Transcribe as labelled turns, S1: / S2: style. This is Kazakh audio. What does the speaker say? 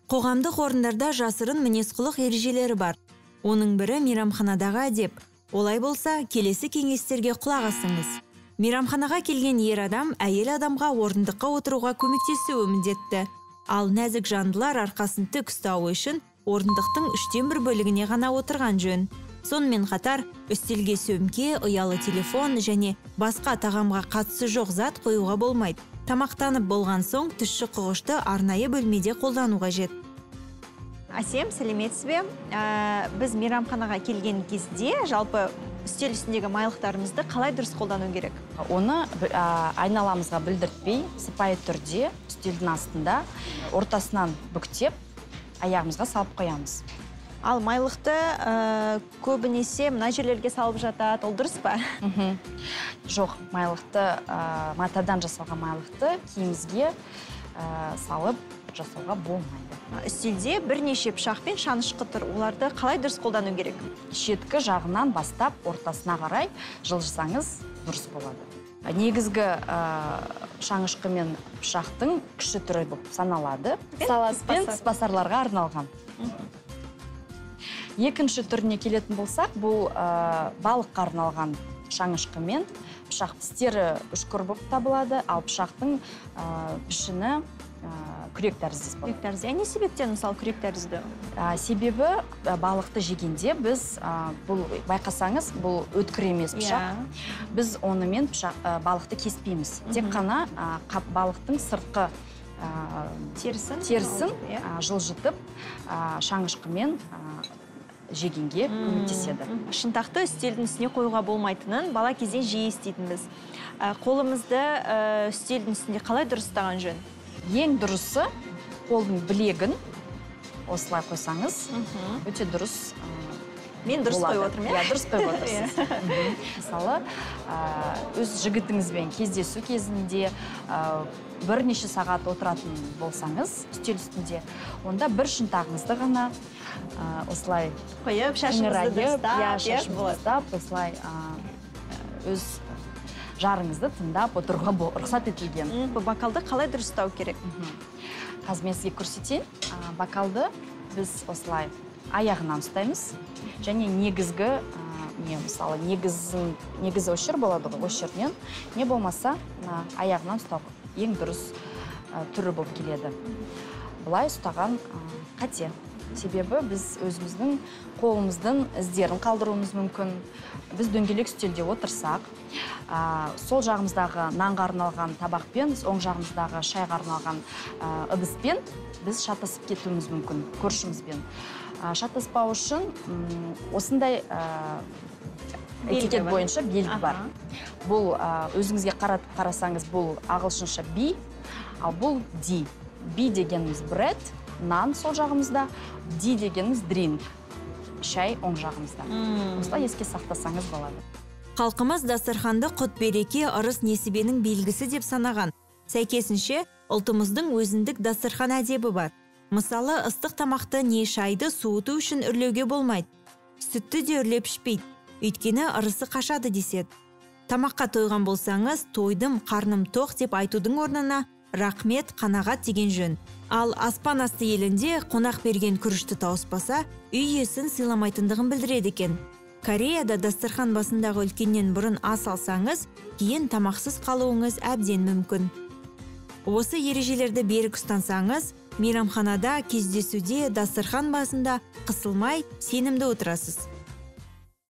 S1: Қоғамдық орындарда жасырын мінез-құлық ережелері бар. Оның бірі мейрамханадағы әдеп. Олай болса, келесі кеңестерге құлақ асыңыз. Мейрамханаға келген ер адам әйел адамға орындыққа отыруға көмектесуі міндетті. Ал нәзік жандылар арқасын тік ұстауы үшін орындықтың 1/3 бөлігіне ғана отырған жөн. Сонымен қатар, үстелге сөмке, ұялы телефон және басқа тағамға қатысы жоқ зат қоюға болмайды. Тамақтанып болған соң тұщы құғышты арнайы бөлмеде қолдану қажет.
S2: Әсем, сәлеметсіз бе? Біз мейрамханаға келген кезде жалпы үстел үстіндегі майлықтарымызды қалай дұрыс қолдану керек?
S3: Оны айналамызға білдіртпей, сыпайы түрде үстелдің астында ортасынан бүктеп, аяғымызға салып қоямыз.
S2: Ал майлықты көбінесе мына жерлерге салып жатады, ол дұрыс па?
S3: Жоқ, майлықты, матадан жасалған майлықты киімізге салып жасауға болмайды.
S2: Үстелде бірнеше пышақ пен шанышқы тұр. Оларды қалай дұрыс қолдану керек?
S3: Шеткі жағынан бастап ортасына қарай жылжысаңыз дұрыс болады. Негізгі шанышқы мен пышақтың кіші түрі болып саналады. Пен тісбасарларға арналған. Екінші түріне келетін болсақ, бұл балыққа арналған шанышқы мен пышақ. Тістері үшкір болып табылады, ал пышақтың пішіні күрек тәріздес болады.
S2: Күрек тәрізді. Не себептен, мысалы, күрек тәрізді?
S3: Себебі балықты жегенде біз, бұл байқасаңыз, бұл өткір емес пышақ. Біз онымен балықты кеспейміз. Тек қана балықтың сыртқы терісін жылжытып, шанышқымен жегенге көмектеседі.
S2: Шынтақты үстелдің үстіне қоюға болмайтынын бала кезден жиі еститінбіз. Қолымызды үстелдің үстінде қалай дұрыс ұстаған жөн?
S3: Ең дұрысы қолдың білегін осылай қойсаңыз, өте дұрыс.
S2: Мен дұрыс қойып отырмын,
S3: иә? Дұрыс қойып отырсыз. Мысалы, өз жігітіңізбен кездесу кезінде бірнеше сағат отыратын болсаңыз, үстел үстінде, онда бір шынтағыңызды ғана осылай
S2: қойып, шашыңызды
S3: дұрыстап, осылай өз жарыңызды тыңдап отыруға рұқсат етілген.
S2: Бокалды қалай дұрыс ұстау керек?
S3: Қазір мен сізге көрсетейін. Бокалды біз осылай аяғынан ұстаймыз. Және негізгі, мысалы, негізі осы жер болады ғой, осы жерден, не болмаса аяғынан ұстау ең дұрыс түрі болып келеді. Былай ұстаған қате. Себебі біз өзіміздің қолымыздың іздерін қалдыруымыз мүмкін. Біз дөңгелек үстелде отырсақ, сол жағымыздағы нанға арналған табақпен, оң жағымыздағы шайға арналған ыдыспен біз шатасып кетуіміз мүмкін көршімізбен. Шатаспау үшін осындай этикет бойынша белгі бар. Бұл өзіңізге қаратып қарасаңыз, бұл ағылшынша B, ал бұл D. B дегеніміз bread, нан сол жағымызда, D дегеніміз drink, шай оң жағымызда. Осылай еске сақтасаңыз болады.
S1: Халқымыз дастарханды құт береке, ырыс несібенің белгісі деп санаған. Сәйкесінше, ұлтымыздың өзіндік дастархан әдебі бар. Мысалы, ыстық тамақты не шайды суыту үшін үрлеуге болмайды. Сүтті де үрлеп ішпейді, өйткені ырысы қашады деседі. Тамаққа тойған болсаңыз, тойдым, қарным тоқ деп айтудың орнына рахмет, қанағат деген жөн. Ал аспан асты елінде қонақ берген күрішті тауыспаса, үй иесін сыйламайтындығын білдіреді екен. Кореяда дастархан басындағы үлкеннен бұрын ас алсаңыз, кейін тамақсыз қалуыңыз әбден мүмкін. Осы ережелерді берік ұстансаңыз, мейрамханада, кездесуде, дастархан басында қысылмай, сенімді отырасыз.